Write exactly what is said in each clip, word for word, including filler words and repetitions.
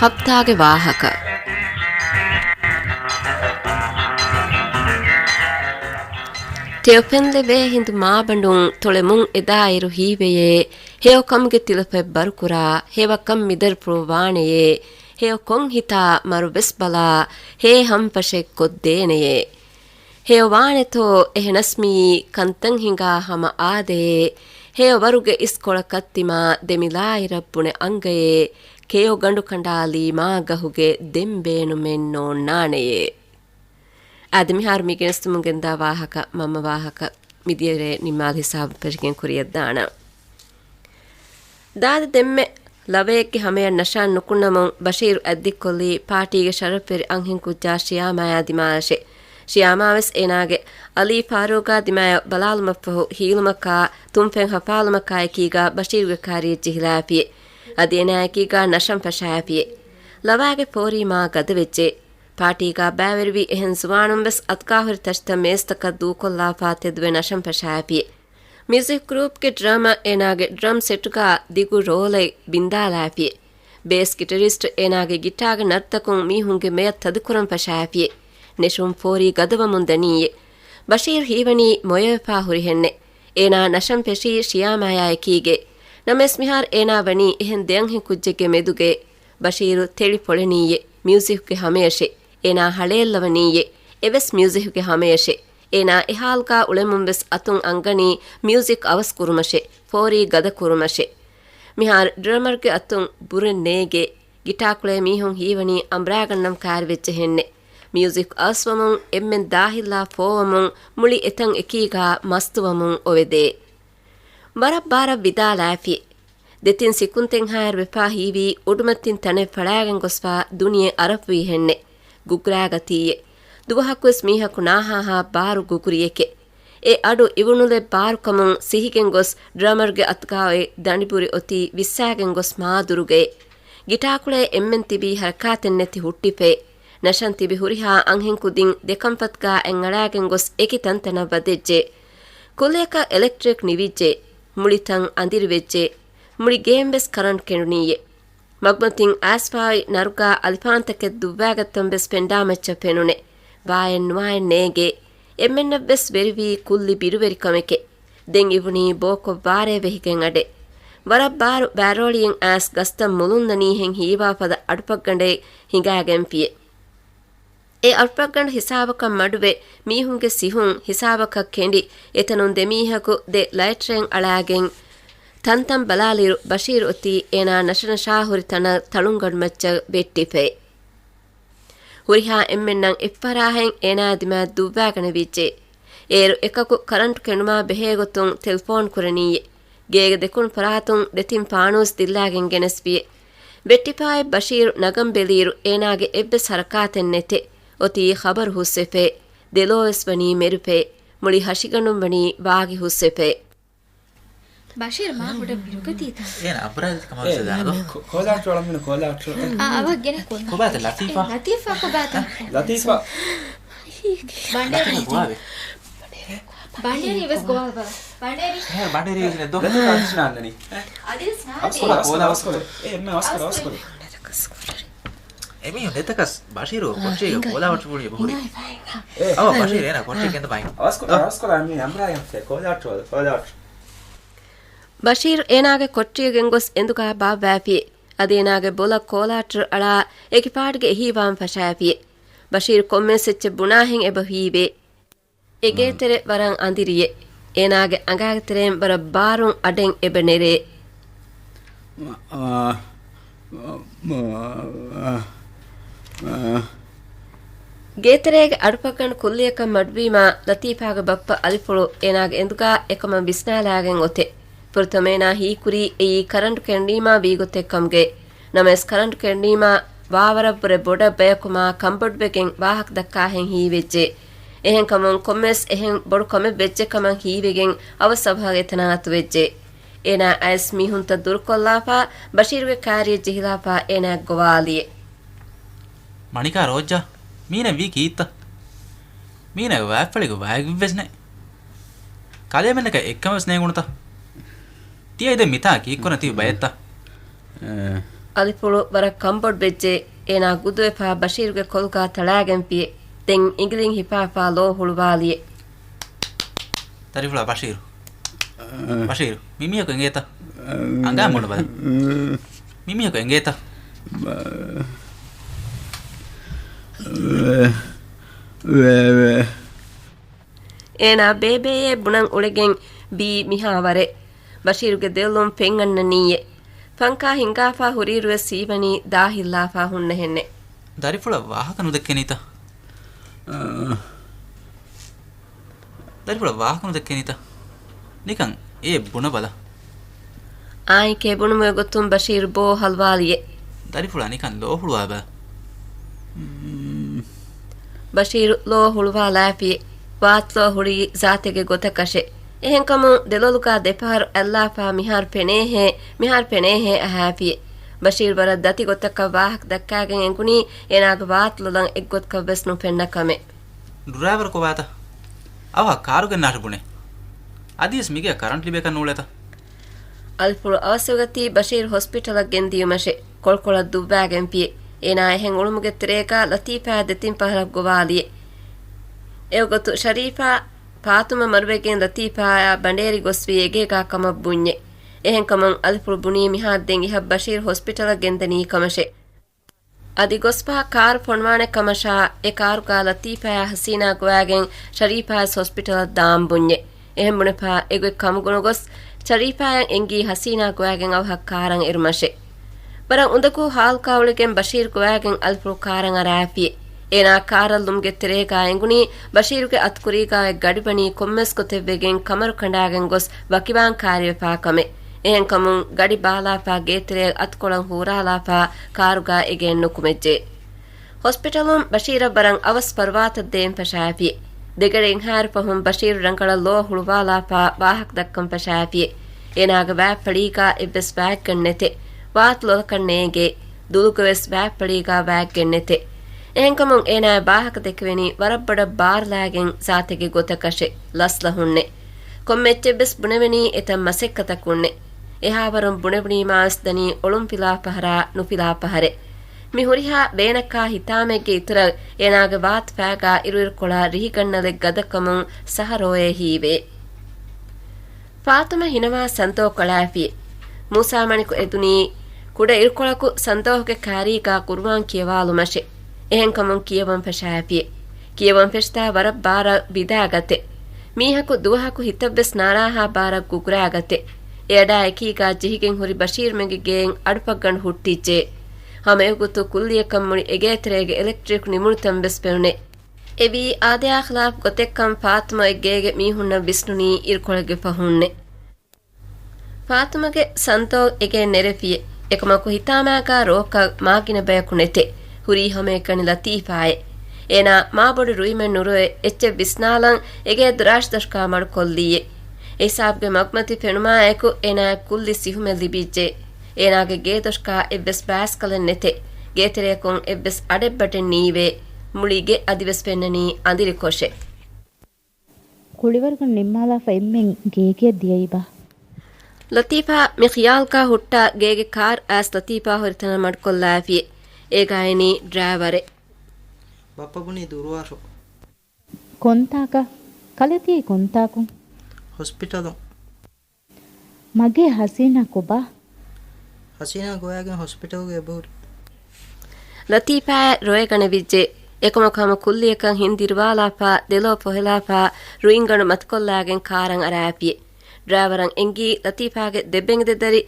ހަފްތާގެ ވާހަކަ. ތެޔޮ ފެންލެވޭ ހިނދު މާބަނޑުން ތޮޅެމުން އެދާއިރު ހީވެޔޭ، ހެޔޮ ކަމުގެ ތިލަފަތް ބަރުކުރާ، ހެޔޮ ކަން މިދަރިފުޅު ވާނެޔޭ، ހެޔޮ ކޮން ހިތާ މަރު ވެސް ބަލާ، ހޭ ހަމަ ފަށެއް ކޮށްދޭނެޔޭ. ހެޔޮ ވާނެތޯ އެހެނަސް މިއީ ކަންތައް ހިނގާ ހަމަ އާދައޭ. ހެޔޮ ވަރުގެ އިސްކޮޅަކަށް ތިމާ ދެމިލާއިރަށް ބުނެ އަނގައޭ. ކެޔޮ ގަނޑު ކަނޑާލީ މާ ގަހުގެ ދެން ބޭނުމެއް ނޯންނާނެޔޭ. އާދެ، މިހާރު މި ގެނެސްދިމުން ގެންދާ ވާހަކަ މަންމަ ވާހަކަ މިދިޔަރޭ ނިންމާލި ހިސާބު ފެށިގެން ކުރިޔަށް ދާނަން. ދާދަ ދެންމެ ލަވަޔެއްގެ ހަމަޔަށް ނަޝާން ނުކުންނަމުން ބަޝީރު އަތްދިއްކޮށްލީ ޕާޓީގެ ޝަރަފްވެރި އަންހެން ކުއްޖާ ޝިޔާމާޔާ ދިމާއަށެ. ޝިޔާމާވެސް އޭނާގެ އަލީ ފާރޫގާ ދިމާޔަށް ބަލާލުމަށްފަހު ހީލުމަކާ، ތުންފެން ހަފާލުމަކާ އެކީގާ ބަޝީރުގެ ކާރިއެއް ޖެހިލާފިއެ. އަދި އޭނާ އެކީގާ ނަޝަން ފަށާފިއެ. ލަވާގެ ފޯރީ މާ ގަދަވެއްޖެ. ޕާޓީގާ ބައިވެރިވި އެހެން ޒުވާނުން ވެސް އަތުގާ ހުރި ތަށިތައް މޭޒުތަކަށް ދޫކޮށްލާފާ ތެދުވެ ނަޝަން ފަށާފިއެ. މިއުޒިކް ގްރޫޕްގެ ޑްރަމަރ އޭނާގެ ޑްރަމް ސެޓުގާ ދިގު ރޯލެއް ބިންދާލާފިއެ. ބޭސް ގިޓަރިސްޓް އޭނާގެ ގިޓާގެ ނަރުތަކުން މީހުންގެ މެޔަށް ތަދުކުރަން ފަށާފިއެ. ނެށުން ފޯރީ ގަދަވަމުން ދަނީއެ. ބަޝީރު ހީވަނީ މޮޔަވެފާ ހުރިހެންނެ. އޭނާ ނަޝަން ފެށީ ޝިޔާމާޔާ އެކީގެ. ނަމަވެސް މިހާރު އޭނާ ވަނީ އެހެން ދެއަންހެން ކުއްޖެއްގެ މެދުގެ. ބަޝީރު ތެޅި ފޮޅެނީއެ. މިއުޒިކްގެ ހަމަޔަށެ. އޭނާ ހަޅޭއްލަވަނީއެ. އެވެސް މިއުޒިކްގެ ހަމަޔަށެ. އޭނާ އެ ހާލުގާ އުޅެމުން ވެސް އަތުން އަންގަނީ މިއުޒިކް އަވަސް ކުރުމަށެ، ފޯރީ ގަދަ ކުރުމަށެ. މިހާރު ޑްރަމަރގެ އަތުން ބުރެއް ނޭގޭ. ގިޓާކުޅޭ މީހުން ހީވަނީ އަނބުރާގަންނަން ކާރިވެއްޖެހެންނެ. މިއުޒިކް އަވަސްވަމުން އެންމެން ދާހިއްލާ ފޯވަމުން މުޅި އެތަން އެކީގާ މަސްތުވަމުން އޮވެދޭ. ވަރަށް ބާރަށް ވިދާލާފި. ދެތިން ސިކުންތެއްހާއިރު ވެފާ ހީވީ އުޑުމަތިން ތަނެއް ފަޅާގެން ގޮސްފާ ދުނިޔެ އަރަބްވީހެންނެ. ގުގުރާގަތީއެ. ދުވަހަކުވެސް މީހަކު ނާހާހާ ބާރު ގުގުރިއެކެ. އެ އަޑު އިވުނުލެއް ބާރުކަމުން ސިހިގެން ގޮސް ޑްރަމަރގެ އަތުގާ އޮތް ދަނޑިބުރި އޮތީ ވިއްސާގެން ގޮސް މާ ދުރުގައެ. ގިޓާކުޅޭ އެންމެން ތިބީ ހަރަކާތެއް ނެތި ހުއްޓިފައެ. ނަޝަން ތިބި ހުރިހާ އަންހެން ކުދިން ދެކަންފަތުގާ އެއް އަޅާގެން ގޮސް އެކި ތަންތަނަށް ވަދެއްޖެ. ކުއްލިއަކަށް އެލެކްޓްރިކް ނިވިއްޖެ. މުޅި ތަން އަނދިރިވެއްޖެ. މުޅި ގޭން ވެސް ކަރަންޓް ކެނޑުނީއެ. މަގުމަތިން އައިސްފާއި ނަރުގާ އަލިފާންތަކެއް ދުއްވާގަތްތަން ވެސް ފެންޑާ މައްޗަށް ފެނުނެ. ވާއެއް ނުވާއެއް ނޭގޭ. އެންމެންނަށް ވެސް ވެރިވީ ކުއްލި ބިރުވެރިކަމެކެ. ދެން އިވުނީ ބޯކޮށް ވާރޭ ވެހިގެން އަޑެއް. ވަރަށް ބާރު ބާރޯޅިއެއް އައިސް ގަސްތައް މުލުން ދަނީހެން ހީވާ ފަދަ އަޑުޕައްގަނޑެއް ހިނގާގެންފިއެ. އެ އަޑުޕައްގަނޑު ހިސާބަކަށް މަޑުވެ، މީހުންގެ ސިހުން ހިސާބަކަށް ކެނޑި، އެތަނުން ދެމީހަކު ދެ ލައިޓްރެއިން އަޅާގެން ތަންތަން ބަލާލިއިރު، ބަޝީރު އޮތީ އޭނާ ނަޝަނަޝާ ހުރި ތަނަށް ތަޅުންގަނޑުމައްޗަށް ވެއްޓިފައި. ހުރިހާ އެންމެންނަށް އެއްފަރާހެން އޭނާ ދިމާ ދުއްވާގަނެވިއްޖެ. އޭރު އެކަކު ކަރަންޓު ކެނޑުމާ ބެހޭގޮތުން ތެލެފޯން ކުރަނީއެ. ގޭގެ ދެކުނު ފަރާތުން ދެތިން ފާނޫސް ދިއްލާގެން ގެނެސްފިއެ. ވެއްޓިފާއި ބަޝީރު ނަގަން ބެލިއިރު އޭނާގެ އެއްވެސް ހަރަކާތެއް ނެތެ. އޮތީ ޚަބަރު ހުސްވެފައެ. ދެލޯވެސް ވަނީ މެރިފައެ. މުޅި ހަށިގަނޑުން ވަނީ ވާގި ހުސްވެފައެ. ބަޝީރު މާ ބޮޑަށް ބިރުގަތީތަ؟ އޭނަ އަބުރާލި ކަމަށް އެ، ވެސް ދާދޯ. ކޯ-، ކޯލާއަށް ވަޅަމުން ކޯލާއަށް. އާ، އަވަށް ގެނެ ކޮން؟ ކޮބާތަ ލަތީފާ؟ އެ، ލަތީފާ ކޮބާތަ؟ ލަތީފާ. ބަނޑޭރި. ބަނޑޭރި ވެސް ގޮވާލަބަލަ. ބަނޑޭރި. އެ، ބަނޑޭރި ވެސް ނެތް. ލަތީފާ އަދިސް ނާންނަނީ. އަދިސް ނާން. އަވަސް ކޮރަ، އަވަސް ކޮރ، އަވަސް ކޮރ. އެ، އަވަސް ކޮރ. އެ، މީހުން ނެތަކަސް ބަޝީރު ކޮޓްރީގަ ކޯލާ ވަޓުފުޅި ބުހުރި. އެ، އަވަ ބަޝީރު އޭނާ ކޮޓްރީ ގެންދަ ބައި. އަވަސް ކޮރ، އަވަސް ކޮރ، މީ އަނބުރާ ޔަން ފެ ކޯލާ ވަޓު، ކޯލާ ވަޓު. ބަޝީރު އޭނާގެ ކޮޓްރީގަ ގެންގޮސް އެނދުގާ ބާއްވާފި. އަދި އޭނާގެ ބޮލަށް ކޯލާއަށް އަޅާ އެކި ފާޑުގެ އެހީވާން ފަށާފި. ބަޝީރު ކޮންމެސް އެއްޗެއް ބުނާހެން އެބަ ހީވޭ. އެ ގޭތެރެ ވަރަށް އަނދިރިއެ. އޭނާގެ އަނގާގެ ތެރެއިން ވަރަށް ބާރުން އަޑެއް އެބަ ނެރޭ. ގޭތެރޭގެ އަޑުޕައްގަނޑު ކުއްލިއަކަށް މަޑުވީމާ، ލަތީފާގެ ބައްޕަ އަލިފުޅު އޭނާގެ އެނދުގާ އެކަމަށް ވިސްނާލާގެން އޮތެ. ފުރަތަމަ އޭނާ ހީކުރީ އެއީ ކަރަންޓު ކެނޑީމާ ވީގޮތެއް ކަމުގެ. ނަމަވެސް ކަރަންޓު ކެނޑީމާ ވާވަރަށްވުރެ ބޮޑަށް ބަޔަކު މާ ކަންބޮޑުވެގެން ވާހަކަ ދައްކާހެން ހީވެއްޖެ. އެހެންކަމުން ކޮންމެސް އެހެން ބޮޑު ކަމެއް ވެއްޖެ ކަމަށް ހީވެގެން އަވަސް އަވަހަށް އެތަނަށް އަތުވެއްޖެ. އޭނާ އައިސް މީހުންތައް ދުރުކޮށްލާފާ، ބަޝީރުގެ ކާރިއެއް ޖެހިލާފާ އޭނާ ގޮވާލިއެ. މަނިކާ ރޯއްޖާ، މީނަ ވީ ކީއްތަ؟ މީނަގެ ވާތްފަޅިގަ ވާގިވެސް ނެތް. ކަލޭމެންނަކަށް އެއްކަމެއް ވެސް ނޭނގުނުތަ؟ ތިޔަ ދެން މިތާ ކީއްކުރަން ތިބި ބައެއްތަ؟ އެ، އަލިފުޅު ވަރަށް ކަންބޮޑުވެއްޖެ. އޭނާ ގުދުވެފާ ބަޝީރުގެ ކޮލުގާ ތަޅާގެންފިއެ. ދެން އިނގިލިން ހިފާފާ ލޯ ހުޅުވާލިއެ. ދަރިފުޅާ ބަޝީރު. އަ، ބަޝީރު، މި މީހަކު އެނގޭތަ؟ އަ، އަނގައިން ބުނަބަލަ. އަ، މި މީހަކު އެނގޭތަ؟ ވެ، ވެ، ވެ. އޭނާ ބޭބޭއޭ ބުނަން އުޅެގެން ބީ މިހާވަރެއް. ބަޝީރުގެ ދެލޮލުން ފެންއަންނަނީއެ. ފަންކާ ހިނގާފާ ހުރިއިރުވެސް ހީވަނީ ދާހިއްލާފާ ހުންނަހެންނެ. ދަރިފުޅަށް ވާހަކަ ނުދެއްކެނީތަ؟ އާ. ދަރިފުޅަށް ވާހަކަ ނުދެއްކެނީތަ؟ ނިކަން އޭ ބުނަބަލަ. އާނއެކޭ ބުނުމުގެ ގޮތުން ބަޝީރު ބޯ ހަލުވާލިއެ. ދަރިފުޅާ ނިކަން ލޯ ހުޅުވާބަލަ. ބަޝީރު ލޯ ހުޅުވާލާފިއެ. ވާތުލޯ ހުޅީ ޒާތެއްގެ ގޮތަކަށެ. އެހެންކަމުން ދެލޮލުގާ ދެފަހަރު އައްލާފާ މިހާރު ފެނޭހޭ، މިހާރު ފެނޭހޭ އަހާފިއެ. ބަޝީރު ވަރަށް ދަތި ގޮތަކަށް ވާހަކަ ދައްކާގެން އެނގުނީ އޭނާގެ ވާތުލޮލަށް އެއްގޮތަކަށްވެސް ނުފެންނަ ކަމެއް. ޑްރައިވަރ ކޮބާތަ؟ އަވަހަށް ކާރު ގެންނާށޭ ބުނޭ. އަދިވެސް މިގޭ ކަރަންޓް ލިބޭކަށް ނޫޅޭތަ؟ އަލިފުޅު އަވަސްވެގަތީ ބަޝީރު ހޮސްޕިޓަލަށް ގެންދިޔުމަށެ. ކޮޅުކޮޅަށް ދުއްވާގެންފިއެ. އޭނާ އެހެން އުޅުމުގެ ތެރޭގާ ލަތީފާއާ ދެތިން ފަހަރަށް ގޮވާލިއެ. އެވަގުތު ޝަރީފާ ފާތުމަ މަރުވެގެން ލަތީފާއާ ބަނޑޭރި ގޮސްވީ އެގޭގާ ކަމަށް ބުންޏެ. އެހެންކަމުން އަލިފުޅު ބުނީ މިހާރު ދެން އިހަށް ބަޝީރު ހޮސްޕިޓަލަށް ގެންދަނީ ކަމަށެ. އަދި ގޮސްފާ ކާރު ފޮނުވާނެ ކަމަށާ، އެ ކާރުގާ ލަތީފާއާ ހަސީނާ ގޮވާގެން ޝަރީފާވެސް ހޮސްޕިޓަލަށް ދާން ބުންޏެ. އެހެން ބުނެފާ އެގޮތް ކަމުގަ ނުގޮސް، ޝަރީފާއަށް އެންގީ ހަސީނާ ގޮވާގެން އަވަހަށް ކާރަށް އެރުމަށެ. ވަރަށް އުނދަގޫ ހާލުގާ އުޅެގެން ބަޝީރު ގޮވާގެން އަލިފުޅު ކާރަށް އަރާފިއެ. އޭނާ ކާރަށް ލުމުގެ ތެރޭގާ އެނގުނީ ބަޝީރުގެ އަތުކުރީގާ އޮތް ގަޑި ވަނީ ކޮންމެސް ގޮތެއްވެގެން ކަމަރު ކަނޑާގެން ގޮސް ވަކިވާން ކާރިވެފާ ކަމެއް. އެހެންކަމުން ގަޑި ބާލާފާ ގޭތެރެއަށް އަތުކޮޅަށް ހޫރާލާފާ ކާރުގާ އެގެއެއް ނުކުމެއްޖެ. ހޮސްޕިޓަލުން ބަޝީރަށް ވަރަށް އަވަސް ފަރުވާތައް ދޭން ފަށާފި. ދެގަޑިއެއްހާއިރު ފަހުން ބަޝީރު ރަނގަޅަށް ލޯ ހުޅުވާލާފާ ވާހަކަ ދައްކަން ފަށާފި. އޭނާގެ ވާތްފަޅީގާ އެއްވެސް ވާތްގަނޑެއް ނެތެ. ވާތު ލޮލަކަށް ނޭނގޭ. ދުލުގަވެސް ވާތްފަޅީގާ ވާތްގަނޑެއް ނެތެ. އެހެންކަމުން އޭނާއަށް ވާހަކަ ދެކެވެނީ ވަރަށް ބޮޑަށް ބާރުލާގެން ޒާތެއްގެ ގޮތަކަށެ. ލަސްލަހުންނެ. ކޮންމެ އެއްޗެއްވެސް ބުނެވެނީ އެތަން މަސައްކަތަކުންނެ. އެހާވަރުން ބުނެވުނީމާވެސް ދަނީ އޮޅުންފިލާ ފަހަރާ ނުފިލާ ފަހަރެއް. މި ހުރިހާ ވޭނަކާ ހިތާމައެއްގެ އިތުރަށް އޭނާގެ ވާތުފާގާ އިރުއިރުކޮޅާ ރިހިގަންނަލެއް ގަދަކަމުން ސަހަރޯއޭ ހީވޭ. ފާތުމަ ހިނަވާ ސަންދޯ ކަޅާފި. މޫސާމަނިކު އެދުނީ ކުޑަ އިރުކޮޅަކު ސަންދޯހުގެ ކާރީގާ ޤުރުއާން ކިޔަވާލުމަށެ. އެހެންކަމުން ކިޔަވަން ފަށާފި. ކިޔަވަން ފެށިތާ ވަރަށް ބާރަށް ވިދާގަތެ. މީހަކު ދުވަހަކު ހިތަށްވެސް ނާރާހާ ބާރަށް ގުގުރާގަތެ. އެއަޑާ އެކީގާ ޖެހިގެން ހުރި ބަޝީރުމެންގެ ގެއިން އަޑުފަށްގަނޑު ހުއްޓިއްޖެ. ހަމައެގޮތު ކުއްލިއަކަށް މުޅި އެގޭތެރޭގެ އެލެކްޓްރިކް ނިމުނުތަންވެސް ފެނުނެ. އެވީ އާދަޔާ ޚިލާފު ގޮތެއްކަން ފާތުމަ އެ ގޭގެ މީހުންނަށް ވިސްނުނީ އިރުކޮޅެއްގެ ފަހުންނެ. ފާތުމަގެ ސަންތޯ އެގޭ ނެރެފިއެ. އެކަމަކު ހިތާމާގާ ރޯކަށް މާގިނަ ބަޔަކު ނެތެ. ހުރީ ހަމައެކަނި ލަތީފާއެ. އޭނާ މާބޮޑު ރުއިމެއް ނުރޮއެ އެއްޗެއް ވިސްނާލަން އެގޭ ދުރާށް ދޮށްކާ މަޑުކޮށްލީއެ. އެހިސާބުގެ މަގުމަތި ފެނުމާއެކު އޭނާއަށް ކުއްލި ސިހުމެއް ލިބިއްޖެ. އޭނާގެ ގޭދޮށްކާ އެއްވެސް ބާސްކަލެއް ނެތެ. ގޭތެރެއަކުން އެއްވެސް އަޑެއްބަޓެއް ނީވޭ. މުޅި ގެ އަދިވެސް ފެންނަނީ އަނދިރިކޮށެ. ކުޅިވަރުގަނޑު ނިންމާލާފަ އެންމެން ގޭގެއަށް ދިޔައީބާ؟ ލަތީފާ މި ޚިޔާލްގާ ހުއްޓާ ގޭގެ ކާރު އައިސް ލަތީފާ ހުރިތަނަށް މަޑުކޮށްލާފި. އޭގާ އިނީ ޑްރައިވަރެއް. ބައްޕަ ބުނީ ދުރުވާށޯ. ކޮންތާކަށް؟ ކަލޭ ތިޔައީ ކޮންތާކުން؟ ހޮސްޕިޓަލުން. މަގޭ ހަސީނާ ކޮބާ؟ ހަސީނާ ގޮވާގެން ހޮސްޕިޓަލްގަ އެބަހުރި. ލަތީފާއަށް ރޮއެ ގަނެވިއްޖެ. އެކަމަކު ހަމަ ކުއްލިއަކަށް ހިން ދިރުވާލާފާ، ދެލޯ ފޮހެލާފާ، ރުއިންގަނޑު މަތިކޮށްލާގެން ކާރަށް އަރާފި. ޑްރައިވަރަށް އެންގީ ލަތީފާގެ ދެބެންގެ ދެދަރި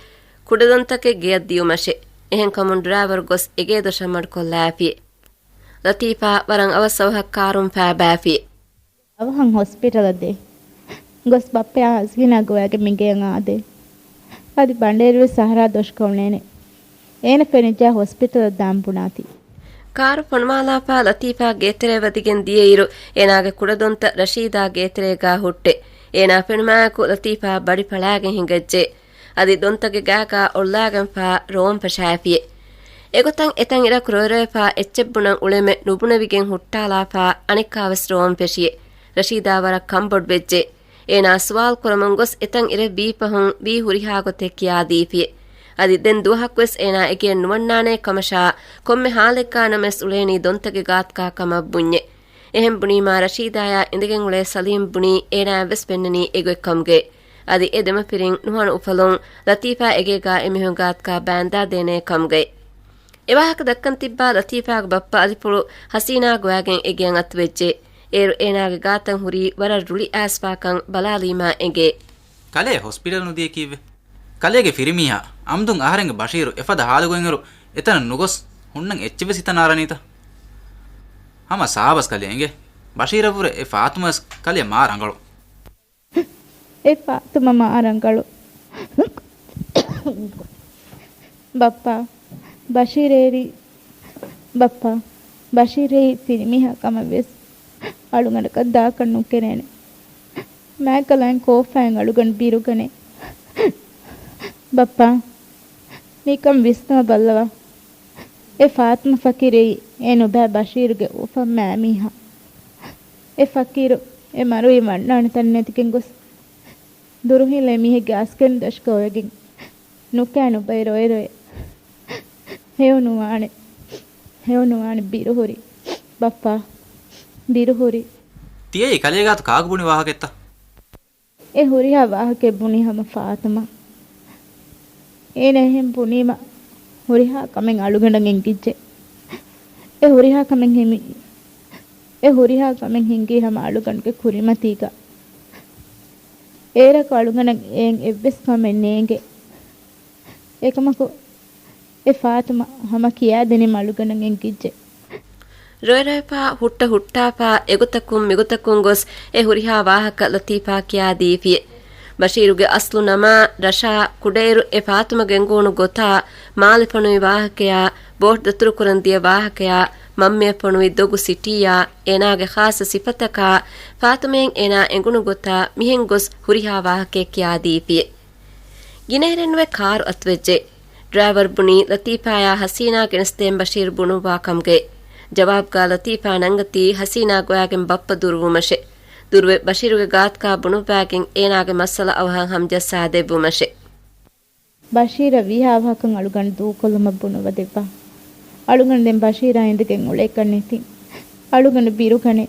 ކުޑަދޮންތަކެއް ގެޔަށް ދިޔުމަށެ. އެހެންކަމުން ޑްރައިވަރު ގޮސް އެގޭ ދޮށަށް މަޑުކޮށްލާފި. ލަތީފާ ވަރަށް އަވަސް އަވަހަށް ކާރުން ފާބާފި. އަވަހަށް ހޮސްޕިޓަލަށް ދޭ. ގޮސް ބައްޕަޔާ ހަސީނާ ގޮވާގެން މިގެޔަށް އާދޭ. އަދި ބަނޑޭރިވެސް ސަހަރާ ދޮށްކަ އުޅޭނެ. އޭނަ ފެނިއްޖާ ހޮސްޕިޓަލަށް ދާން ބުނާތި. ކާރު ފޮނުވާލާފާ ލަތީފާ ގޭތެރޭ ވަދެގެން ދިޔައިރު، އޭނާގެ ކުޑަދޮންތައް ރަޝީދާ ގޭތެރޭގާ ހުއްޓެ. އޭނާ ފެނުމާއެކު ލަތީފާ ބަޑި ފަޅާގެން ހިނގައްޖެ. އަދި ދޮންތަކެއް ގާގާ އޮޅުލާގެންފާ ރޯން ފަށާފިއެ. އެގޮތަށް އެތަން އިރަކު ރޮއެރޮއެފާ އެއްޗެއް ބުނަން އުޅެމެ ނުބުނެވިގެން ހުއްޓާލާފާ އަނެއްކާވެސް ރޯން ފެށިއެ. ރަޝީދާ ވަރަށް ކަންބޮޑުވެއްޖެ. އޭނާ ސުވާލު ކުރަމުން ގޮސް އެތަން އިރެއް ވީ ފަހުން ވީ ހުރިހާ ގޮތެއް ކިޔާދީފިއެ. އަދި ދެން ދުވަހަކުވެސް އޭނާ އެގެއަށް ނުވަންނާނޭ ކަމަށާ، ކޮންމެ ހާލެއްގާ ނަމަވެސް އުޅޭނީ ދޮންތަގެ ގާތުގާ ކަމަށް ބުންޏެ. އެހެން ބުނީމާ ރަޝީދާޔާ އިނދެގެން އުޅޭ ސަލީމް ބުނީ އޭނާއަށްވެސް ފެންނަނީ އެގޮތް ކަމުގައި. އަދި އެ ދެމަފިރިން ނުހަނު އުފަލުން ލަތީފާ އެގޭގާ އެމީހުން ގާތުގާ ބާންދާދޭނޭ ކަމުގައި. އެވާހަކަ ދައްކަން ތިއްބާ ލަތީފާގެ ބައްޕަ އަލިފުޅު ހަސީނާ ގޮވާގެން އެގެއަށް އަތުވެއްޖެ. އޭރު އޭނާގެ ގާތަށް ހުރީ ވަރަށް ރުޅި އައިސްފާކަން ބަލާލީމާ އެނގޭ. ކަލޭ ހޮސްޕިޓަލް ނުދިޔަ ކީއްވެ؟ ކަލޭގެ ފިރިމީހާ އަމްދުން އަހަރެންގެ ބަޝީރު އެފަދަ ހާލުގައި އިރު އެތަނަށް ނުގޮސް ހުންނަން އެއްޗެއްވެސް ހިތަށް ނާރާނީތަ؟ ހަމަ ސާބަސް ކަލޭ އެނގޭ. ބަޝީރަށްވުރެ އެ ފާތުމަވެސް ކަލޭ މާ ރަނގަޅު. އެ ފާތުމަ މާ ރަނގަޅު. ބައްޕާ، ބަޝީރޭރި، ބައްޕާ، ބަޝީރޭ ފިރިމީހާ ކަމަށްވެސް އަޅުގަނޑަކަށް ދާކަށް ނުކެރޭނެ. މާތްކަލާނގެ ކޯފާއިން އަޅުގަނޑު ބިރުގަނޭ. ބައްޕާ، ނިކަން ވިސްނަވާ ބައްލަވާ. އެ ފާތުމަ ފަޤީރު އެއީ އެ ނުބައި ބަޝީރުގެ އުފަން މާމީހާ. އެ ފަޤީރު އެ މަރުވީ ވަންނާނެ ތަން ނެތިގެން ގޮސް، ދުރުހިލޭ މީހެއްގެ އަސްކެން ދަށުގަ އޮވެގެން ނުކާ ނުބައި ރޮއެ ރޮއެ. ހެޔޮ ނުވާނެ. ހެޔޮ ނުވާނެ ބިރުހުރި. ބައްޕާ، ބިރުހުރި. ތިޔައީ ކަލޭގާތު ކާކު ބުނި ވާހަކައެއްތަ؟ އެ ހުރިހާ ވާހަކައެއް ބުނީ ހަމަ ފާތުމަ. އޭނަ އެހެން ބުނީމަ ހުރިހާ ކަމެއް އަޅުގަނޑަށް އެނގިއްޖެ. އެ ހުރިހާ ކަމެއް ހިމި، އެ ހުރިހާ ކަމެއް ހިނގީ ހަމަ އަޅުގަނޑުގެ ކުރިމަތީގަ. އޭރަކު އަޅުގަނޑަށް އެއިން އެއްވެސް ކަމެއް ނޭނގެ. އެކަމަކު، އެ ފާތުމަ ހަމަ ކިޔާދިނީމަ އަޅުގަނޑަށް އެނގިއްޖެ. ރޮއެ ރޮއެފާ، ހުއްޓަ ހުއްޓާފާ، އެގޮތަކުން މިގޮތަކުން ގޮސް އެ ހުރިހާ ވާހަކަ ލަތީފާ ކިޔާދީފިއެ. ބަޝީރުގެ އަސްލު ނަމާ ރަޝާ ކުޑައިރު އެ ފާތުމަގެ އެނގުނު ގޮތާ، މާލެ ފޮނުވި ވާހަކަޔާ، ބޯޓް ދަތުރުކުރަން ދިޔަ ވާހަކަޔާ، މަންމަޔަށް ފޮނުވި ދޮގު ސިޓީޔާ، އޭނާގެ ޚާއްޞަ ސިފަތަކާ، ފާތުމައިން އޭނާ އެނގުނު ގޮތާ، މިހެން ގޮސް ހުރިހާ ވާހަކައެއް ކިޔާދީފިއެ. ގިނައިރެއްނުވެ ކާރު އަތުވެއްޖެ. ޑްރައިވަރު ބުނީ ލަތީފާޔާ ހަސީނާ ގެނެސްދޭން ބަޝީރު ބުނުއްވާ ކަމުގައި. ޖަވާބުގާ ލަތީފާ ނަންގަތީ ހަސީނާ ގޮވާގެން ބައްޕަ ދުރުވުމަށެ. ދުރުވެ ބަޝީރުގެ ގާތުގާ ބުނުއްވާގެން އޭނާގެ މައްސަލަ އަވަހަށް ހަމަޖައްސާދެއްވުމަށެ. ބަޝީރަށް ވީހާ އަވަހަކަށް އަޅުގަނޑު ދޫކޮށްލުމަށް ބުނުއްވަދެއްވާ. އަޅުގަނޑު ދެން ބަޝީރާ އިނދެގެން އުޅޭކަށް ނެތިން. އަޅުގަނޑު ބިރުގަނެ.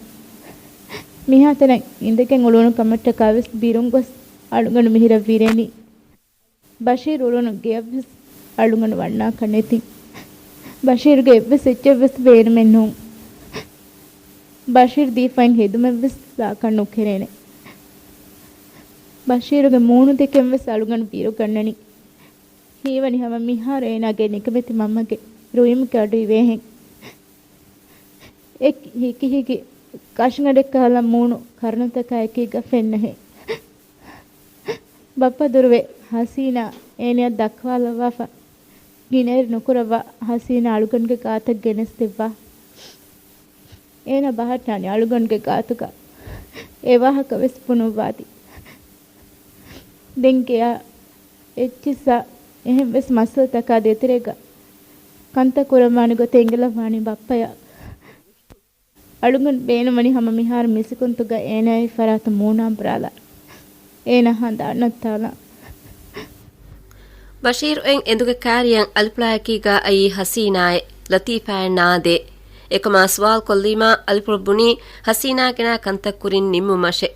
މިހާތަނަށް އިނދެގެން އުޅުނު ކަމަށްޓަކާވެސް ބިރުން ގޮސް އަޅުގަނޑު މިހިރަށް ވިރެނީ. ބަޝީރު އުޅުނު ގެޔަށްވެސް އަޅުގަނޑު ވަންނާކަށް ނެތިން. ބަޝީރުގެ އެއްވެސް އެއްޗެއްވެސް ބޭނުމެއް ނޫން. ބަޝީރު ދީފައިން ހެދުމެއްވެސް ލާކަށް ނުކެރޭނެ. ބަޝީރުގެ މޫނު ދެކެންވެސް އަޅުގަނޑު ބިރުގަންނަނީ. ހީވަނީ ހަމަ މިހާރު އޭނާގެ ނިކަމެތި މަންމަގެ ރުއިމުގެ އަޑު އިވޭހެން. އެ ހިކި ހިކި ކަށިގަނޑެއްކަހަލަ މޫނު ކަރުނަތަކާ އެކީގަ ފެންނަހެން. ބައްޕަ ދުރުވެ ހަސީނާ އޭނަޔަށް ދައްކަވާލައްވާފަ، ގިނައިރު ނުކުރައްވާ ހަސީނާ އަޅުގަނޑުގެ ގާތަށް ގެނެސްދެއްވާ. އޭނަ ބަހައްޓާނެ އަޅުގަނޑުގެ ގާތުގަ އެ ވާހަކަ ވެސް ބުނުއްވާތީ. ދެން ގެޔާ އެއްޗިއްސާ އެހެން ވެސް މައްސަލަތަކާ ދޭތެރޭގަ ކަންތައް ކުރައްވާނެ ގޮތެއް އެނގިލައްވާނީ ބައްޕަޔަށް. އަޅުގަނޑު ބޭނުންވަނީ ހަމަ މިހާރު މިސިކުންތުގަ އޭނާއާއި ފަރާތުން މޫނާން ބުރާލާ، އޭނާ ހަނދާން ނައްތާލާ. ބަޝީރު އެން އެނދުގެ ކާރިޔަށް އަލިފުޅާއެކީގާ އައީ ހަސީނާއެއް، ލަތީފާއެއް ނާދޭ. އެކަމާ ސުވާލު ކޮށްލީމާ އަލިފުޅު ބުނީ ހަސީނާ ގެނާ ކަންތައް ކުރިން ނިންމުމަށެ.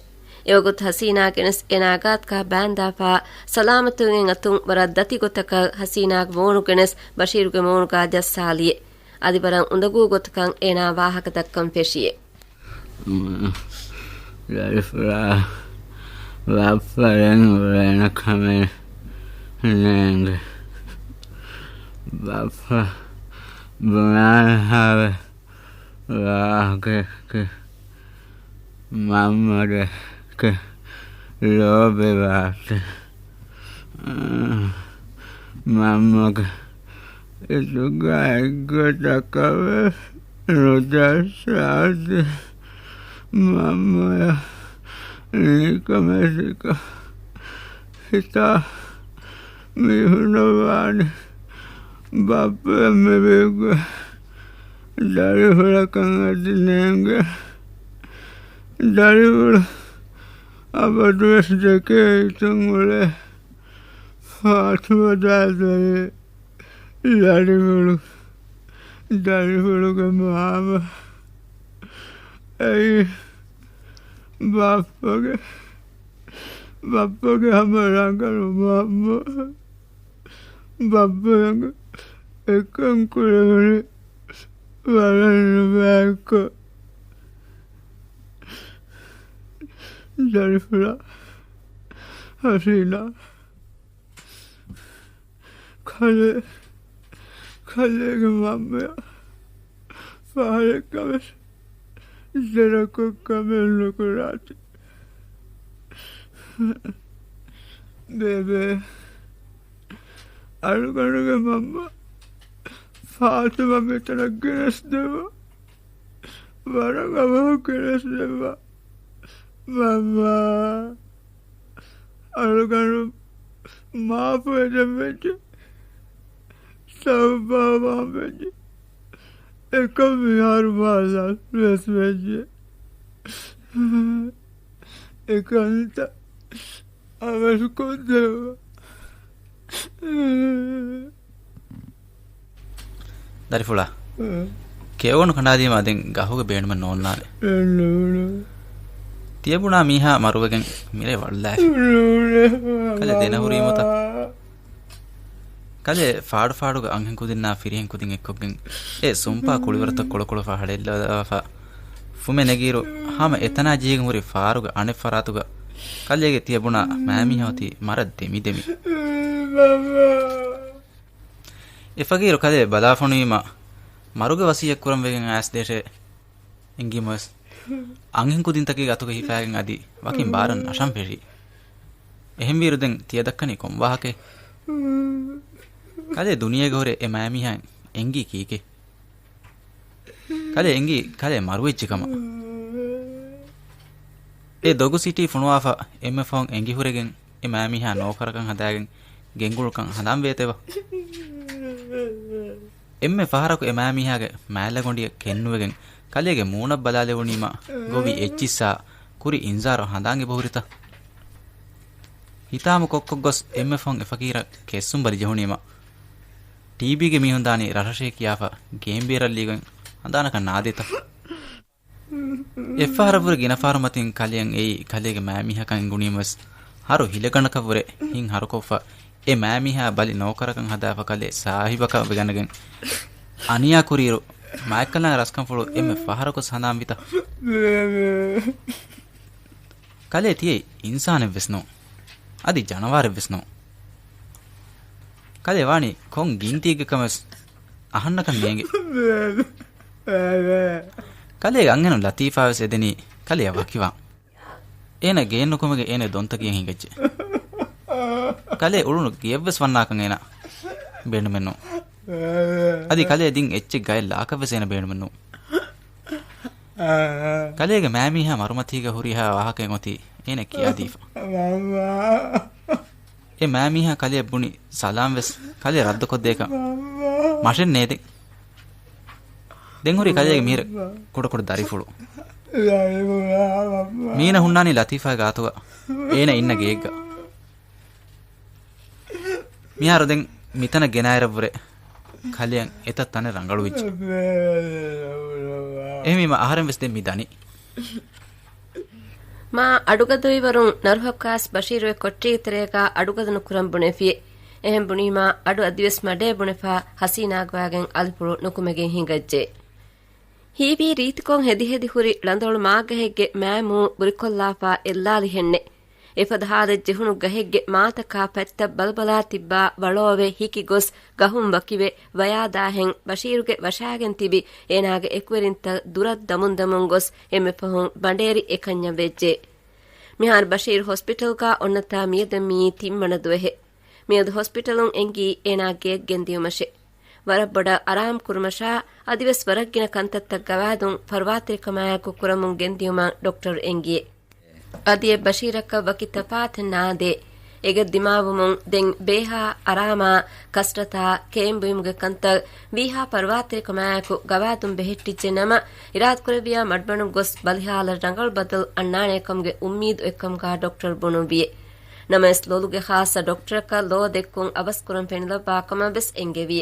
އެވަގުތު ހަސީނާ ގެނެސް އޭނާ ގާތުގާ ބާންދާފާ، ސަލާމަތުވެގެން އަތުން ވަރަށް ދަތި ގޮތަކަށް ހަސީނާގެ މޫނު ގެނެސް ބަޝީރުގެ މޫނުގާ ޖައްސާލިއެ. އަދި ވަރަށް އުނދަގޫ ގޮތަކަށް އޭނާ ވާހަކަ ދައްކަން ފެށިއެ. ދަރިފުޅާ ބައްޕަ ދެން އުޅޭނެ ކަމެއް ނޭނގެ. ބައްޕަ ބުނާނެ ހާވެ ވާހަކައެއް. މަންމަ ދެކެ ލޯބިވާތި. މަންމަގެ އިތުގަ އެއްގޮތަކަށް ވެސް ނުޖައްސާތި. މަންމަޔަށް ނިކަމެތިކަން ހިތާ މި ހުންނަވާނެ. ބައްޕަ މިވީގޮތް ދަރިފުޅަކަށް އަދި ނޭނގެ. ދަރިފުޅު އަބަދުވެސް ދެކޭ ހިތުން އުޅޭ. ފާތުމަ ދާދައޭ ދަރިފުޅު، ދަރިފުޅުގެ މާމަ. އެއީ ބައްޕަގެ، ބައްޕަގެ ހަމަ ރަނގަޅު މަންމަ. ބައްޕަ ރަނގަޅު އެކަން ކުރެވުނީ ވަރަށް ނުބައިކޮށް. ދަރިފުޅާ، ހަސީނާ. ކަލޭ، ކަލޭގެ މަންމަޔަށް ފަހަރެއްގަވެސް ދެރަކޮށް ކަމެއް ނުކުރާތި. ބޭބެ، އަޅުގަނޑުގެ މަންމަ ފާތުމަ މިތަނަށް ގެނެސްދެއްވާ. ވަރަށް އަވަހަށް ގެނެސްދެއްވާ. މަންމާ، އަޅުގަނޑު މާފުވެދެން ވެއްޖެ. ތައުބާވާން ވެއްޖެ. އެކަން މިހާރު މާ ލަސްވެސް ވެއްޖެ. އެކަންތައް އަވަސްކޮށްދެއްވާ. ދަރިފުޅާ، ކެއުނު ކަނޑާލީމާ ދެން ގަހުގެ ބޭނުމެއް ނޯންނާނެ. ތިޔަބުނާ މީހާ މަރުވެގެން މިރޭ ވަޅުލާފި. ކަލޭ ދެނަހުރީމަތަ؟ ކަލޭ ފާޑުފާޑުގަ އަންހެން ކުދިންނާ ފިރިހެން ކުދިން އެއްކޮށްގެން އެ ސުންޕާ ކުޅިވަރުތައް ކޮޅުކޮޅުފާ ހަޅޭއްލަވާފަ. ފުމެ ނެގިއިރު ހަމަ އެތަނާ ޖެހިގެން ހުރި ފާރުގެ އަނެއް ފަރާތުގަ ކަލޭގެ ތިޔަބުނާ މާމީހާ އޮތީ މަރަށް ދެމިދެމި. އެ ފަގީރު ކަލޭ ބަލާފަނުވީމަ، މަރުގެ ވަސިއްޔަތް ކުރަން ވެގެން އައިސް ދޭށޭ އެނގީމަވެސް، އަންހެން ކުދިންތަކެއްގެ އަތުގަ ހިފާގެން އަދި ވަކިން ބާރަށް ނަށަން ފެށި. އެހެންވީއިރު ދެން ތިޔަ ދައްކަނީ ކޮން ވާހަކައެއް؟ ކަލޭ ދުނިޔޭގަ ހުރެ އެ މާމީހާ އެނގީ ކީކޭ؟ ކަލޭ އެނގީ ކަލޭ މަރުވެއްޖެ ކަމަށް. އެ ދޮގު ސިޓީ ފޮނުވާފަ އެންމެ ފަހުން އެނގިހުރެގެން އެ މާމީހާ ނޯކަރަކަށް ހަދާގެން ގެންގުޅުކަން ހަނދާން ވޭތެވެ. އެންމެ ފަހަރަކު އެ މާމީހާގެ މާލެ ގޮނޑިއަށް ކެއްނުވެގެން ކަލޭގެ މޫނަށް ބަލާލެވުނީމަ ގޮވި އެއްޗިއްސާ ކުރި އިންޒާރު ހަނދާން އެބަހުރިތަ؟ ހިތާމަ ކޮށްކޮށް ގޮސް އެންމެ ފަހުން އެ ފަގީރަށް ކެއްސުން ބަލި ޖެހުނީމަ، ޓީބީގެ މީހުން ދާނީ ރަށްރަށޭ ކިޔާފަ ގޭންބޭރަށް ލީގޮތް ހަނދާނަކަށް ނާދޭތަ؟ އެއްފަހަރަށްވުރެ ގިނަ ފަހަރު މަތިން ކަލެއަށް އެއީ ކަލޭގެ މާމީހަކަށް އެނގުނީމަވެސް، ހަރު ހިލަގަނޑަކަށްވުރެ ހިތް ހަރުކޮށްފަ، އެ މާމީހާ ބަލި ނޯކަރަކަށް ހަދާފަ ކަލޭ ސާހިބަކަށް ވެގަނެގެން އަނިޔާ ކުރިއިރު، މާތްކަލާނގެ ރަސްކަންފުޅު އެންމެ ފަހަރަކު ހަނދާން ވިތަ؟ ކަލޭ ތިޔައީ އިންސާނެއްވެސް ނޫން. އަދި ޖަނަވާރެއްވެސް ނޫން. ކަލޭ ވާނީ ކޮން ގިންތީގެ ކަމެއް ވެސް އަހަންނަކަށް ނޭނގެ. ކަލޭގެ އަންހެނުން ލަތީފާ ވެސް އެދެނީ ކަލެޔަށް ވަކިވާން. އޭނަ ގެއެއް ނުކުމެގެން އޭނަ ދޮންތަ ގެއަށް ހިނގައްޖެ. ކަލޭ އުޅުނު ގެއަށްވެސް ވަންނާކަށް އޭނަ ބޭނުމެއް ނޫން. އަދި ކަލޭ ދިން އެއްޗެއް ގައެއް ލާކަށްވެސް އޭނަ ބޭނުމެއް ނޫން. ކަލޭގެ މާމީހާ މަރުމަތީގަ ހުރިހާ ވާހަކައެއް އޮތީ އޭނަ ކިޔާދީފަ. އެ މާމީހާ ކަލެޔަށް ބުނި ސަލާމް ވެސް ކަލޭ ރައްދުކޮށްދޭކަށް މަށެއް ނޭދެ. ދެން ހުރީ ކަލޭގެ މީރެއް ކުޑަކުޑަ ދަރިފުޅު. މީނަ ހުންނާނީ ލަތީފާގެ ގާތުގަ އޭނަ އިންނަ ގެއެއްގަ. މިހާރު ދެން މިތަނަށް ގެނާއިރަށްވުރެ ކަލެޔަށް އެތައް ތަނެއް ރަނގަޅުވެއްޖެ. އެހެންވީމަ އަހަރެން ވެސް ދެން މި ދަނީ. މާ އަޑުގަދަވިވަރުން ނަރުހައްކާސް ބަޝީރު އެ ކޮޓަރީގެ ތެރޭގަ އަޑުގަދަ ނުކުރަން ބުނެފިއޭ. އެހެން ބުނީމާ އަޑު އަދިވެސް މަޑޭ ބުނެފާ ހަސީނާގެ ވާގެން އަލިފުޅު ނުކުމެގެން ހިނގައްޖެ. ހީވީ ރީތިކޮށް ހެދި ހެދި ހުރި ޅަނދޮޅު މާގަހެއްގެ މާ މޫ ބުރިކޮށްލާފާ އެއްލާލިހެންނެ. އެފަދަ ހާލެއް ޖެހުނު ގަހެއްގެ މާތަކާ ފަތްތައް ބަލަބަލާ ތިއްބާ ވަޅޯވެ ހިކި ގޮސް ގަހުން ވަކިވެ ވަޔާދާހެން ބަޝީރުގެ ވަށާގެން ތިބި އޭނާގެ އެކުވެރިންތައް ދުރަށް ދަމުން ދަމުން ގޮސް އެންމެ ފަހުން ބަނޑޭރި އެކަންޏަށް ވެއްޖެ. މިހާރު ބަޝީރު ހޮސްޕިޓަލްގަ އޮންނަތާ މިއަދަށް މިއީ ތިންވަނަ ދުވަހެއް. މިއަދު ހޮސްޕިޓަލުން އެނގީ އޭނާ ގެއަށް ގެންދިޔުމަށޭ. ވަރަށް ބޮޑަށް އަރާމް ކުރުމަށާ އަދިވެސް ވަރަށް ގިނަ ކަންތައްތައް ގަވާއިދުން ފަރުވާތެރިކަމާއެކު ކުރަމުން ގެންދިޔުމަށް ޑޮކްޓަރު އެނގިއޭ. އަދި އެ ބަޝީރަކަށް ވަކި ތަފާތެއް ނާދޭ. އެގެ ދިމާވުމުން ދެން ބޭހާ އަރާމާ ކަސްރަތާ ކޭންބުއިމުގެ ކަންތައް ވީހާ ފަރުވާތެރިކަމާއެކު ގަވާއިދުން ބެހެއްޓިއްޖެ ނަމަ، އިރާދަކުރެއްވިޔާ މަޑުމަޑުން ގޮސް ބަލިހާލަށް ރަނގަޅު ބަދަލު އަންނާނޭކަމުގެ އުއްމީދު އޮތްކަމުގަ ޑޮކްޓަރު ބުނުއްވިއޭ. ނަމަވެސް ލޮލުގެ ޚާއްޞަ ޑޮކްޓަރަކަށް ލޯ ދެއްކުން އަވަސްކުރަން ފެނިލައްވާ ކަމަށް ވެސް އެންގެވި.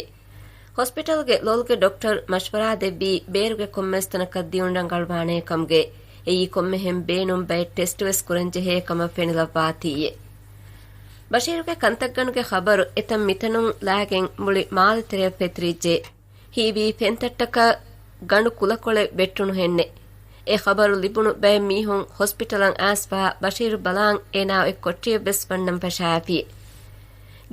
ހޮސްޕިޓަލްގެ ލޮލުގެ ޑޮކްޓަރު މަޝްވަރާ ދެއްވީ ބޭރުގެ ކޮންމެސް ތަނަކަށް ދިއުން ރަނގަޅުވާނޭ ކަމުގެ. އެއީ ކޮންމެހެން ބޭނުން ބައެއް ޓެސްޓު ވެސް ކުރަން ޖެހޭ ކަމަށް ފެނިލައްވާތީއޭ. ބަޝީރުގެ ކަންތައްގަނޑުގެ ޚަބަރު އެތަން މިތަނުން ލާގެން މުޅި މާލެ ތެރެއަށް ފެތުރިއްޖެ. ހީވީ ފެންތައްޓަކަށް ގަނޑު ކުލަކޮޅެއް ވެއްޓުނުހެންނެ. އެ ޚަބަރު ލިބުނު ބައެއް މީހުން ހޮސްޕިޓަލަށް އައިސްފަ ބަޝީރު ބަލާން އޭނާ އޮތް ކޮޓަރިއަށް ވެސް ވަންނަން ފަށާފި.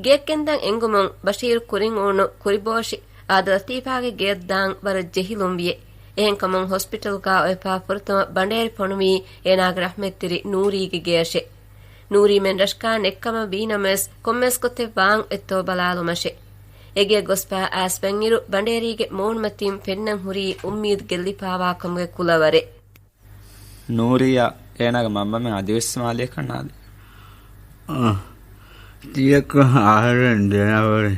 ގެއަށް ގެންދަން އެނގުމުން ބަޝީރު ކުރިން އުޅުނު ކުރިބޯށި އާދަ ލަތީފާގެ ގެއަށް ދާން ވަރަށް ޖެހިލުން ވިއެ. އެހެންކަމުން ހޮސްޕިޓަލްގަ އޮތްފަ ފުރަތަމަ ބަނޑޭރި ފޮނުވީ އޭނާގެ ރަޙްމަތްތެރި ނޫރީގެ ގެއަށެ. ނޫރީ މެން ރަށަކާ ނެއްކަމަށް ވީނަމަވެސް، ކޮންމެސް ގޮތެއް ވާން އޮތްތޯ ބަލާލުމަށެ. އެގެއަށް ގޮސްފަ އައިސް ވަންއިރު، ބަނޑޭރީގެ މޫނުމަތިން ފެންނަން ހުރީ އުއްމީދު ގެއްލިފާވާ ކަމުގެ ކުލަވަރެއް. ނޫރީއަށް އޭނާގެ މަންމަމެން އަދިވެސް މާލެއަކަށް ނާދޭ. އަ، ތިޔަކަށް އަހަރެން ދެނަވަރެ.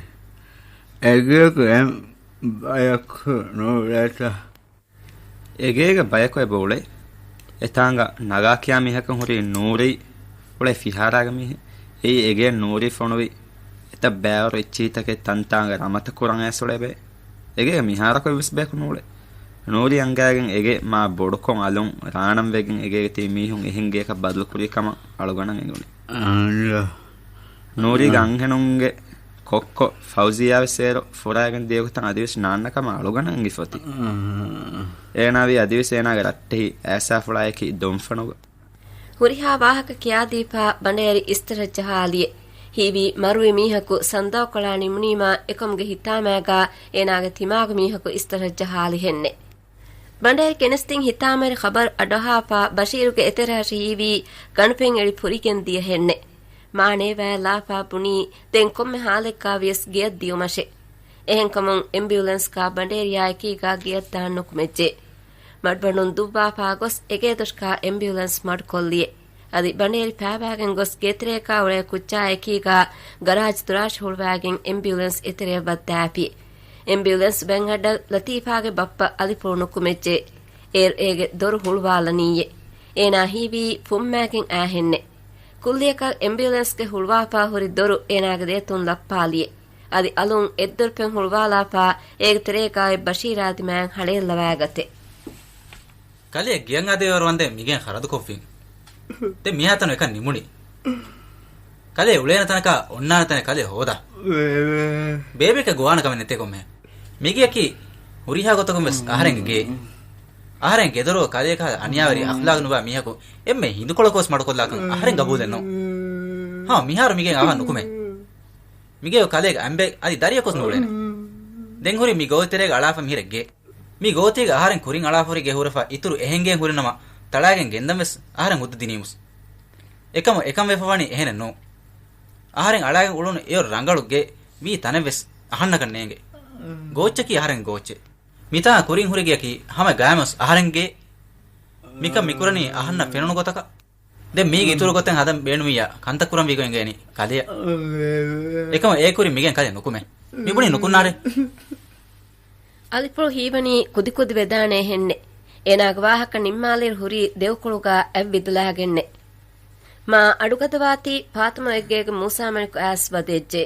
އެގެއަކު އެ ބަޔަކު ނޫޅޭތަ؟ އެގޭގެ ބަޔަކު އެބަ އުޅޭ. އެތާނގަ ނަގާ ކިޔާ މީހަކަށް ހުރީ ނޫރީ އުޅޭ ފިހާރާގެ މީހެއް. އެއީ އެގޭ ނޫރީ ފޮނުވި އެތައް ބައިވަރު އެއްޗިހިތަކެއް ތަންތާނގަ ރަމަތަ ކުރަން އައިސް އުޅޭ ބައެއް. އެގޭގަ މިހާރަކު އެއްވެސް ބަޔަކު ނޫޅޭ. ނޫރީ އަންގައިގެން އެގޭ މާ ބޮޑުކޮށް އަލުން ރާނަން ވެގެން އެގޭގަ ތިބި މީހުން އެހެން ގެއަކަށް ބަދަލު ކުރި ކަމަށް އަޅުގަނޑަށް އެނގުނީ. ނޫރީގެ އަންހެނުންގެ ކޮއްކޮ ފައުޒިޔާ ވެސް އޭރު ފުރާގެން ދިޔަގޮތަށް އަދިވެސް ނާންނަ ކަމަށް އަޅުގަނޑަށް އެނގިފަ އޮތީ. އޭނާ ވީ އަދިވެސް އޭނާގެ ރައްޓެހި އައިސާފުޅާއެކީ ދޮންފަނުގަ. ހުރިހާ ވާހަކަ ކިޔާދީފާ ބަނޑޭރި އިސްތަށަށް ޖަހާލިއެ. ހީވީ މަރުވި މީހަކު ސަންދާކޮޅާ ނިމުނީމާ އެކަމުގެ ހިތާމައިގާ އޭނާގެ ތިމާގެ މީހަކު އިސްތަށަށް ޖަހާލިހެންނެ. ބަނޑޭރި ކެނެސްދިން ހިތާމަވެރި ޚަބަރު އަޑުއަހާފާ ބަޝީރުގެ އެތެރެއަށް ހީވީ ގަނޑުފެން އެޅި ފުރިގެން ދިޔަހެންނެ. މާނޭވާ ލާފާ ބުނީ ދެން ކޮންމެ ހާލެއްގާ ވިޔަސް ގެއަށް ދިޔުމަށެ. އެހެންކަމުން އެމްބިއުލެންސްގާ ބަނޑޭރިއާ އެކީގާ ގެއަށް ދާން ނުކުމެއްޖެ. މަޑުމަޑުން ދުއްވާފާ ގޮސް އެގޭދޮށްގާ އެމްބިއުލެންސް މަޑުކޮށްލިއެ. އަދި ބަނޑޭރި ފާބާގެން ގޮސް ގޭތެރޭގާ އުޅޭ ކުއްޖާ އެކީގާ ގަރާޖް ދުރާށި ހުޅުވާގެން އެމްބިއުލެންސް އެތެރެއަށް ވައްދާފި. އެމްބިއުލެންސް ބައިން އައްޑަށް ލަތީފާގެ ބައްޕަ އަލިފުޅު ނުކުމެއްޖެ. އޭރު އޭގެ ދޮރު ހުޅުވާލަނީއޭ. އޭނާ ހީވީ ފުންމާގެން އާހެންނެ. ކުއްލިއަކަށް އެމްބިއުލެންސްގެ ހުޅުވާފާ ހުރި ދޮރު އޭނާގެ ދޭތުން ލައްޕާލިއެ. އަދި އަލުން އެއްދޮރުފެން ހުޅުވާލާފާ އޭގެ ތެރޭގާ އެއް ބަޝީރާ ދިމާއަށް ހަޅޭއްލަވާގަތެ. ކަލޭ ގެއަށް އަދިވަރު ވަންދެން މިގެން ޚަރަދުކޮށްފިން. ދެން މިހާތަނު އެކަން ނިމުނީ. ކަލޭ އުޅޭނެ ތަނަކާ އޮންނާނެ ތަނެއް ކަލޭ ހޯދާ. ބޭބެ. ބޭބެއަކަށް ގޮވާނެ ކަމެއް ނެތޭ ކޮންމެ. މިގެއަކީ ހުރިހާ ގޮތަކުން ވެސް އަހަރެންގެ ގެ. އަހަރެން ގެދޮރު ކަލޭ ކަހަލަ އަނިޔާވެރި އަޚްލާގު ނުބާ މީހަކު އެންމެ ހިނދުކޮޅަކު ވެސް މަޑުކޮށްލާކަން އަހަރެން ގަބޫލެއް ނޫން. ހަމަ މިހާރު މިގެން އަވަހަށް ނުކުމޭ. މިގެއު ކަލޭގެ އަނބެއް އަދި ދަރިއަކުސް ނޫޅޭނެ. ދެން ހުރި މި ގޯތިތެރޭގަ އަޅާފަ މިހިރެ ގެ. މި ގޯތީގަ އަހަރެން ކުރިން އަޅާފަ ހުރި ގެ ހުރެފަ އިތުރު އެހެން ގެއެއް ހުރިނަމަ ތަޅާގެން ގެންދަން ވެސް އަހަރެން ހުއްދަ ދިނީމުސް. އެކަމަށް އެކަން ވެފަ ވަނީ އެހެނެއް ނޫން. އަހަރެން އަޅާގެން އުޅުނު އެއޮށް ރަނގަޅު ގެ ވީ ތަނެއް ވެސް އަހަންނަކަށް ނޭނގެ. ގޯއްޗަކީ އަހަރެން ގޯއްޗެއް. މިތާ ކުރިން ހުރި ގެއަކީ ހަމަ ގާތްމަސް އަހަރެން ގެ. މިކަން މިކުރަނީ އަހަންނަށް ފެނުނު ގޮތަކަށް. ދެން މީގެ އިތުރު ގޮތެއް ހަދަން ބޭނުމިއްޔާ ކަންތައް ކުރަން ވީގޮތް އިނގޭނީ ކަލެއަށް. އެކަމަށް އޭ ކުރިން މިގެން ކަލެ ނުކުމޭ. މިބުނީ ނުކުންނާރޭ. އަލިފުޅު ހީވަނީ ކުދިކުދި ވެދާނޭ ހެންނެ. އޭނާގެ ވާހަކަ ނިންމާލިއިރު ހުރީ ދެއުކުޅުގަ އަތް ވިދިލާގެންނެ. މާ އަޑުގަދަވާތީ ފާތުމަ އެއްގޭގެ މޫސާމަނިކު އައިސް ވަދެއްޖެ.